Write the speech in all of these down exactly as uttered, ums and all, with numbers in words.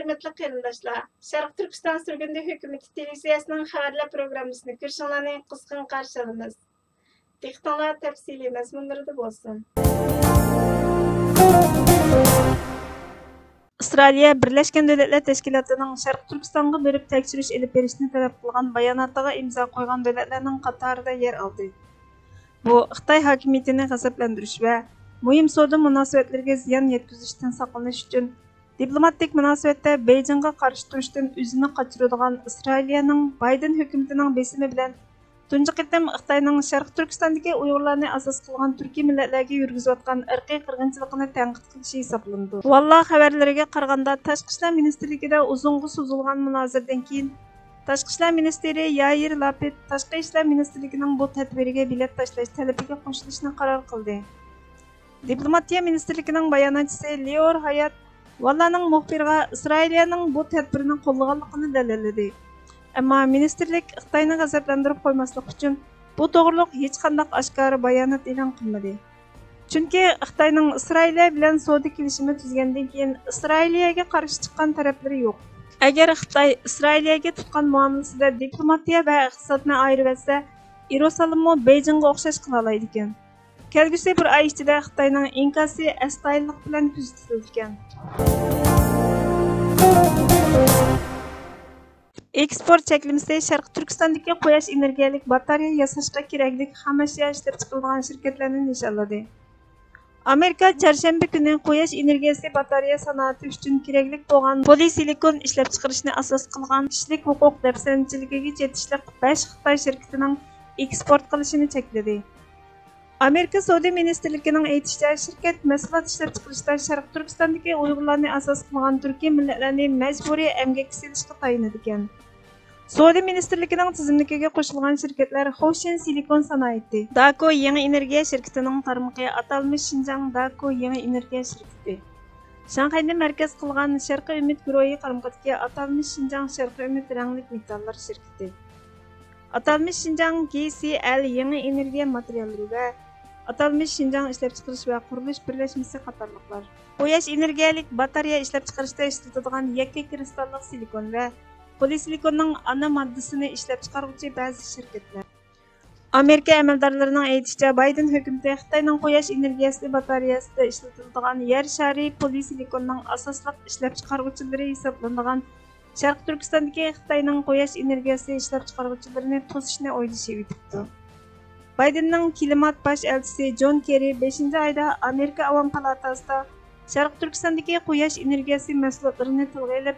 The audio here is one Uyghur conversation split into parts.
ھۆرمەتلىك قېرىنداشلار، شەرقىي تۈركىستان سۈرگۈندە ھۆكۈمىتى تېلېۋىزىيەسىنىڭ خەۋەرلەر پروگراممىسىنى كۆرۈشۈڭلارنى قىزغىن قارشى ئالىمىز. دىققىتىڭلار تەپسىلىي مەزمۇنلىرىدا بولسۇن. ئىسرائىلىيە بىرلەشكەن دۆلەتلەر تەشكىلاتىنىڭ شەرقىي تۈركىستانغا بېرىپ تەكشۈرۈش ئېلىپ بېرىشنى تەلەپ قىلغان باياناتىغا ئىمزا قويغان دۆلەتلەرنىڭ قاتارىدا يەر ئالدى. بۇ خىتاي ھاكىمىيىتىنى غەزەپلەندۈرۈش ۋە مۇھىم سودا مۇناسىۋەتلىرىگە زىيان يەتكۈزۈشتىن ساقلىنىش ئۈچۈن دىپلوماتىك مۇناسىۋەتتە بېيجىڭغا قارشى تۇرۇشتىن ئۆزىنى قاچۇرىدىغان ئىسرائىلىيەنىڭ بايدېن ھۆكۈمىتىنىڭ بېسىمى بىلەن تۇنجى قېتىم خىتاينىڭ شەرقىي تۈركىستاندىكى ئۇيغۇرلارنى ئاساس قىلغان تۈركىي مىللەتلەرگە يۈرگۈزۈۋاتقان ئىرقىي قىرغىنچىلىقىنى تەنقىد قىلىشى ھېسابلىنىدۇ. ۋاللا خەۋەرلىرىگە قارىغاندا، تاشقى ئىشلار مىنىستىرلىكىدە ئۇزۇنغا سوزۇلغان مۇنازىرىدىن كېيىن، تاشقى ئىشلار مىنىستىرى يائىر لاپىد تاشقى ئىشلار مىنىستىرلىكىنىڭ بۇ تەدبىرىگە بېلەت تاشلاش تەلىپىگە قوشۇلۇشنى قارار قىلدى. دىپلوماتىيە مىنىستىرلىكىنىڭ باياناتچىسى لېئور ھايات ۋاللانىڭ مۇخبىرىغا ئىسرائىلىيەنىڭ بۇ تەدبىرنى قوللىغانلىقىنى دەلىللىدى. ئەمما مىنىستىرلىك خىتاينى غەزەپلەندۈرۈپ قويماسلىق ئۈچۈن بۇ توغرۇلۇق ھېچقانداق ئاشكارا بايانات ئېلان قىلمىدى. چۈنكى خىتاينىڭ ئىسرائىلىيە بىلەن سودا كېلىشىمى تۈزگەندىن كېيىن ئىسرائىلىيەگە قارشى چىققان تەرەپلىرى يوق. ئەگەر خىتاي ئىسرائىلىيەگە تۇتقان مۇئامىلىسىدە دىپلوماتىيە ۋە ئىقتىسادنى ئايرىۋەتسە، ئىيرۇسالىممۇ بېيجىڭغا ئوخشاش قىلالايدىكەن. كەلگۈسى بىر ئاي ئىچىدە خىتاينىڭ ئىنكاسى ئەستايىدىللىق بىلەن كۆزىتىلىدىكەن. ئېكسپورت چەكلىمىسى شەرقىي تۈركىستاندىكى قۇياش ئېنېرگىيەلىك باتارېيە ياساشقا كېرەكلىك خام ئەشيا ئىشلەپچىقىرىدىغان شىركەتلەرنى نىشانلىدى. ئامېرىكا چارشەنبە كۈنى قۇياش ئېنېرگىيەسى باتارېيە سانائىتى ئۈچۈن كېرەكلىك بولغان پولىسىلىكون ئىشلەپچىقىرىشنى ئاساس قىلغان كىشىلىك ھوقۇق دەپسەندىچىلىكىگە چېتىشلىق بەش خىتاي شىركىتىنىڭ ئېكسپورت قىلىشىنى چەكلىدى. ئامېرىكا سودا مىنىستىرلىكىنىڭ ئېيتىشىچە، شىركەت مەھسۇلات ئىشلەپچىقىرىشتا شەرقىي تۈركىستاندىكى ئۇيغۇرلارنى ئاساس قىلغان تۈركىي مىللەتلەرنى مەجبۇرىي ئەمگەككە سېلىشقا تايىنىدىكەن. سودا مىنىستىرلىكىنىڭ تىزىملىكىگە قوشۇلغان شىركەتلەر خوشېن سىلىكون سانائىتى، داكو يېڭى ئېنېرگىيە شىركىتىنىڭ تارمىقى ئاتالمىش شىنجاڭ داكو يېڭى ئېنېرگىيە شىركىتى، شاڭخەينى مەركەز قىلغان شەرقىي ئۈمىد گۇرۇھى قارمىقىدىكى ئاتالمىش شىنجاڭ شەرقىي ئۈمىد رەڭلىك مېتاللار شىركىتى، ئاتالمىش شىنجاڭ گې سې ئېل يېڭى ئېنېرگىيە ماتېرىياللىرى ۋە ئاتالمىش شىنجاڭ ئىشلەپچىقىرىش ۋە قۇرۇلۇش بىرلەشمىسى قاتارلىقلار. قۇياش ئېنېرگىيەلىك باتارېيە ئىشلەپچىقىرىشتا ئىشلىتىدىغان يەككە كىرىستاللىق سىلىكون ۋە پولىسىلىكوننىڭ ئانا ماددىسىنى ئىشلەپچىقارغۇچى بەزى شىركەتلەر. ئامېرىكا ئەمەلدارلىرىنىڭ ئېيتىشىچە، بايدېن ھۆكۈمىتى خىتاينىڭ قۇياش ئېنېرگىيەسى باتارېيەسىدە ئىشلىتىلىدىغان يەر شارى پولىسىلىكوننىڭ ئاساسلىق ئىشلەپچىقارغۇچىلىرى ھېسابلىنىدىغان شەرقىي تۈركىستاندىكى خىتاينىڭ قۇياش ئېنېرگىيەسى ئىشلەپچىقارغۇچىلىرىنى توسۇشنى ئويلىشىۋېتىپتۇ. بايدېننىڭ كىلىمات باش ئەلچىسى جون كېررى بەشىنچى ئايدا ئامېرىكا ئاۋام پالاتاسىدا شەرقىي تۈركىستاندىكى قۇياش ئېنېرگىيەسى مەھسۇلاتلىرىنى تىلغا ئېلىپ،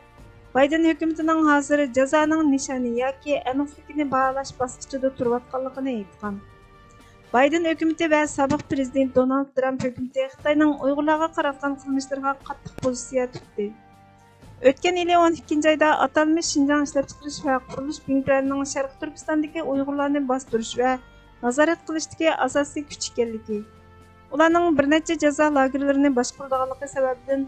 بايدېن ھۆكۈمىتىنىڭ ھازىر جازانىڭ نىشانى ياكى ئەنىقلىكىنى باھالاش باسقۇچىدا تۇرۇۋاتقانلىقىنى ئېيتقان. بايدېن ھۆكۈمىتى ۋە سابىق پىرېزىدېنت دونالد ترامپ ھۆكۈمىتى خىتاينىڭ ئۇيغۇرلارغا قاراتقان قىلمىشلىرىغا قاتتىق پوزىتسىيە تۇتتى. ئۆتكەن يىلى ئون ئىككىنچى ئايدا ئاتالمىش شىنجاڭ ئىشلەپچىقىرىش ۋە قۇرۇلۇش بىڭتۈەنىنىڭ شەرقىي تۈركىستاندىكى ئۇيغۇرلارنى باستۇرۇش ۋە نازارەت قىلىشتىكى ئاساسىي كۈچ ئىكەنلىكى، ئۇلارنىڭ بىر نەچچە جازا لاگېرلىرىنى باشقۇرىدىغانلىقى سەۋەبىدىن،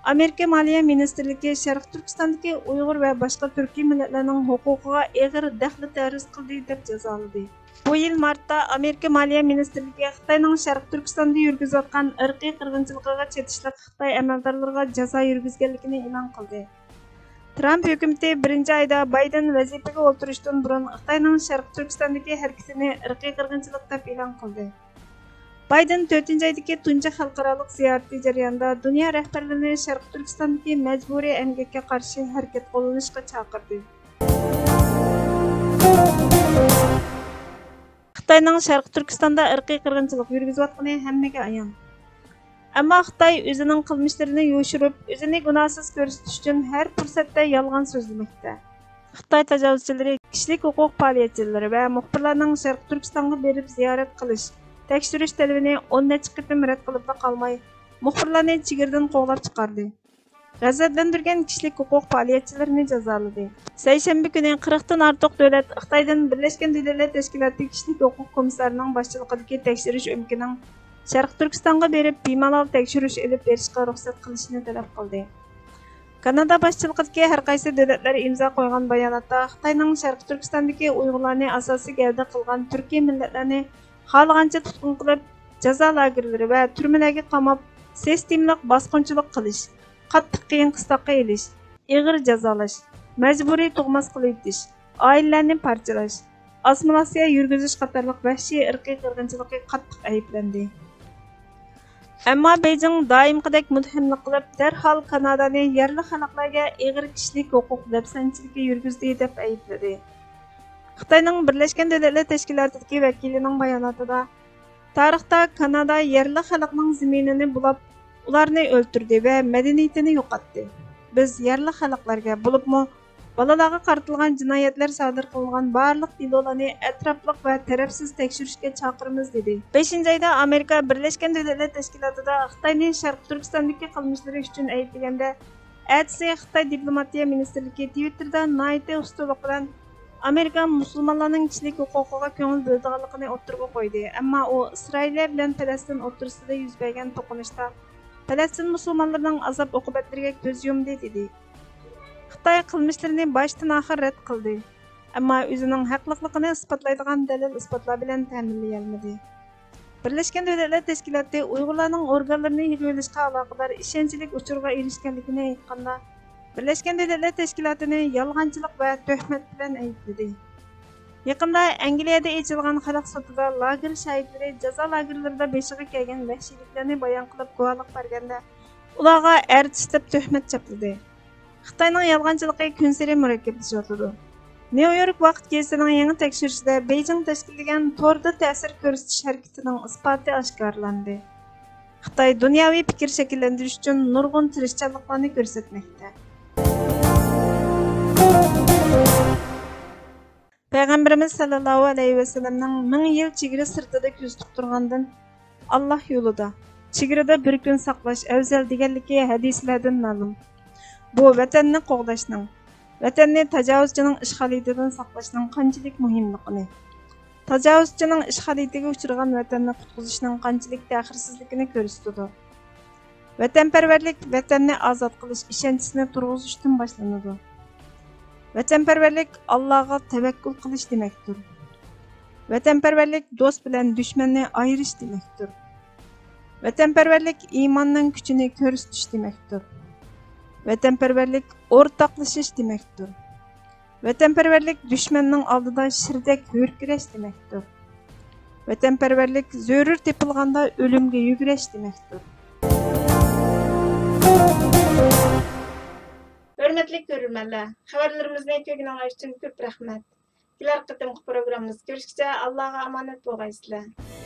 ئامېرىكا مالىيە مىنىستىرلىكى شەرقىي تۈركىستاندىكى ئۇيغۇر ۋە باشقا تۈركىي مىللەتلەرنىڭ ھوقۇقىغا ئېغىر دەخلى تەرۇز قىلدى، دەپ جازالىدى. بۇ يىل مارتتا ئامېرىكا مالىيە مىنىستىرلىكى خىتاينىڭ شەرقىي تۈركىستاندا يۈرگۈزۈۋاتقان ئىرقىي قىرغىنچىلىقىغا چېتىشلىق خىتاي ئەمەلدارلىرىغا جازا يۈرگۈزگەنلىكىنى ئېلان قىلدى. ترامپ ھۆكۈمىتى بىرىنچى ئايدا بايدېن ۋەزىپىگە ئولتۇرۇشتىن بۇرۇن خىتاينىڭ شەرقىي تۈركىستاندىكى ھەرىكىتىنى ئىرقىي قىرغىنچىلىق دەپ ئېلان قىلدى. بايدېن تۆتىنچى ئايدىكى تۇنجى خەلقئارالىق زىيارىتى جەريانىدا دۇنيا رەھبەرلىرىنى شەرقىي تۈركىستاندىكى مەجبۇرىي ئەمگەككە قارشى ھەرىكەت قوللىنىشقا چاقىردى. خىتاينىڭ شەرقىي تۈركىستاندا ئىرقىي قىرغىنچىلىق يۈرگۈزۈۋاتقىنى ھەممىگە ئايان. ئەمما خىتاي ئۆزىنىڭ قىلمىشلىرىنى يوشۇرۇپ، ئۆزىنى گۇناھسىز كۆرسىتىش ئۈچۈن ھەر پۇرسەتتە يالغان سۆزلىمەكتە. خىتاي تاجاۋۇزچىلىرى كىشىلىك ھوقۇق پائالىيەتچىلىرى ۋە مۇخبىرلارنىڭ شەرقىي تۈركىستانغا بېرىپ زىيارەت قىلىش، تەكشۈرۈش تەلىپىنى ئون نەچچە قېتىم رەت قىلىپلا قالماي، مۇخبىرلارنى چېگرىدىن قوغلاپ چىقاردى. غەزەپلەندۈرگەن كىشىلىك ھوقۇق پائالىيەتچىلىرىنى جازالىدى. سەيشەنبە كۈنى قىرىقتىن ئارتۇق دۆلەت خىتايدىن بىرلەشكەن دۆلەتلەر تەشكىلاتى كىشىلىك ھوقۇق كومىسسارىنىڭ باشچىلىقىدىكى تەكشۈرۈش ئۆمىكىنىڭ شەرقىي تۈركىستانغا بېرىپ بىمالال تەكشۈرۈش ئېلىپ بېرىشقا رۇخسەت قىلىشىنى تەلەپ قىلدى. كانادا باشچىلىقىدىكى ھەر قايسى دۆلەتلەر ئىمزا قويغان باياناتتا خىتاينىڭ شەرقىي تۈركىستاندىكى ئۇيغۇرلارنى ئاساسىي گەۋدە قىلغان تۈركىي مىللەتلەرنى خالىغانچە تۇتقۇن قىلىپ، جازا لاگېرلىرى ۋە تۈرمىلەرگە قاماپ، سىستېمىلىق باسقۇنچىلىق قىلىش، قاتتىق قىيىن قىستاققا ئېلىش، ئېغىر جازالاش، مەجبۇرىي تۇغماس قىلىۋېتىش، ئائىلىلەرنى پارچىلاش، ئاسسىمىلياتسىيە يۈرگۈزۈش قاتارلىق ۋەھشىي ئىرقىي قىرغىنچىلىقى قاتتىق ئەيىبلەندى. ئەمما بېيجىڭ دائىمقىدەك مۇتتەھەملىك قىلىپ، دەرھال كانادانى يەرلىك خەلقلەرگە ئېغىر كىشىلىك ھوقۇق دەپسەندىچىلىكى يۈرگۈزدى، دەپ ئەيىبلىدى. خىتاينىڭ بىرلەشكەن دۆلەتلەر تەشكىلاتىدىكى ۋەكىلىنىڭ باياناتىدا، تارىختا كانادا يەرلىك خەلقنىڭ زېمىنىنى بۇلاپ، ئۇلارنى ئۆلتۈردى ۋە مەدەنىيىتىنى يوقاتتى. بىز يەرلىك خەلقلەرگە، بولۇپمۇ بالىلارغا قارىتىلغان جىنايەتلەر سادىر قىلىنغان بارلىق دېلولارنى ئەتراپلىق ۋە تەرەپسىز تەكشۈرۈشكە چاقىرىمىز، دېدى. بەشىنچى ئايدا ئامېرىكا بىرلەشكەن دۆلەتلەر تەشكىلاتىدا خىتاينى شەرقىي تۈركىستاندىكى قىلمىشلىرى ئۈچۈن ئەيىبلىگەندە، ئەتىسى خىتاي دىپلوماتىيە مىنىستىرلىكى تىۋىتتېردا ناھايىتى ئۇستىلىق بىلەن ئامېرىكا مۇسۇلمانلارنىڭ كىشىلىك ھوقۇقىغا كۆڭۈل بۆلىدىغانلىقىنى ئوتتۇرىغا قويدى، ئەمما ئۇ ئىسرائىلىيە بىلەن پەلەستىن ئوتتۇرىسىدا يۈز بەرگەن توقۇنۇشتا پەلەستىن مۇسۇلمانلىرىنىڭ ئازاب-ئوقۇبەتلىرىگە كۆز يۇمدى، دېدى. خىتاي قىلمىشلىرىنى باشتىن-ئاخىر رەت قىلدى، ئەمما ئۆزىنىڭ ھەقلىقلىقىنى ئىسپاتلايدىغان دەلىل-ئىسپاتلار بىلەن تەمىنلىيەلمىدى. بىرلەشكەن دۆلەتلەر تەشكىلاتى ئۇيغۇرلارنىڭ ئورگانلىرىنى يىغىۋېلىشقا ئالاقىدار ئىشەنچلىك ئۇچۇرغا ئېرىشكەنلىكىنى ئېيتقاندا، بىرلەشكەن دۆلەتلەر تەشكىلاتىنى يالغانچىلىق ۋە تۆھمەت بىلەن ئەيىبلىدى. يېقىندا ئەنگلىيەدە ئېچىلغان خەلق سوتىدا لاگېر شاھىتلىرى جازا لاگېرلىرىدا بېشىغا كەلگەن ۋەھشىيلىكلەرنى بايان قىلىپ گۇۋاھلىق بەرگەندە، ئۇلارغا ئەرتىس دەپ تۆھمەت چاپلىدى. خىتاينىڭ يالغانچىلىقى كۈنسېرى مۇرەككەپلىشىۋاتىدۇ. نيۇ يورك ۋاقىت گېزىتىنىڭ يېڭى تەكشۈرۈشىدە بېيجىڭ تەشكىللىگەن توردا تەسىر كۆرسىتىش ھەرىكىتىنىڭ ئىسپاتى ئاشكارىلاندى. خىتاي دۇنياۋى پىكىر شەكىللەندۈرۈش ئۈچۈن نۇرغۇن تىرىشچانلىقلارنى كۆرسەتمەكتە. پەيغەمبىرىمىز سەللەللاھۇ ئەلەيھى ۋەسەللەمنىڭ مىڭ يىل چېگرا سىرتىدا كۆزىتىپ تۇرغاندىن، ئاللاھ يولىدا، چېگرىدە بىر كۈن ساقلاش ئەۋزەل دېگەنلىكى ھەدىسلەردىن مەلۇم. بۇ ۋەتەننى قوغداشنىڭ، ۋەتەننى تاجاۋۇزچىنىڭ ئىشغالىيىتىدىن ساقلاشنىڭ قانچىلىك مۇھىملىقىنى، تاجاۋۇزچىنىڭ ئىشغالىيىتىگە ئۇچرىغان ۋەتەننى قۇتقۇزۇشنىڭ قانچىلىك تەخىرسىزلىكىنى كۆرسىتىدۇ. ۋەتەنپەرۋەرلىك ۋەتەننى ئازاد قىلىش ئىشەنچىسىنى تۇرغۇزۇشتىن باشلىنىدۇ. ۋەتەنپەرۋەرلىك ئاللاغا تەۋەككۈل قىلىش دېمەكتۇر. ۋەتەنپەرۋەرلىك دوست بىلەن دۈشمەننى ئايرىش دېمەكتۇر. ۋەتەنپەرۋەرلىك ئىماننىڭ كۈچىنى كۆرسىتىش دېمەكتۇر. ۋەتەنپەرۋەرلىك ئورتاقلىشىش دېمەكتۇر. ۋەتەنپەرۋەرلىك دۈشمەننىڭ ئالدىدا شىردەك ھۆركىرەش دېمەكتۇر. ۋەتەنپەرۋەرلىك زۆرۈر تېپىلغاندا ئۆلۈمگە يۈگۈرۈش دېمەكتۇر. ھۆرمەتلىك كۆرۈرمەنلەر، خەۋەرلىرىمىزنى كۆرگىنىڭلار ئۈچۈن كۆپ رەھمەت. كېلەر قېتىمقى پروگراممىمىزدا كۆرۈشكىچە ئاللاغا ئامانەت بولغايسىلەر.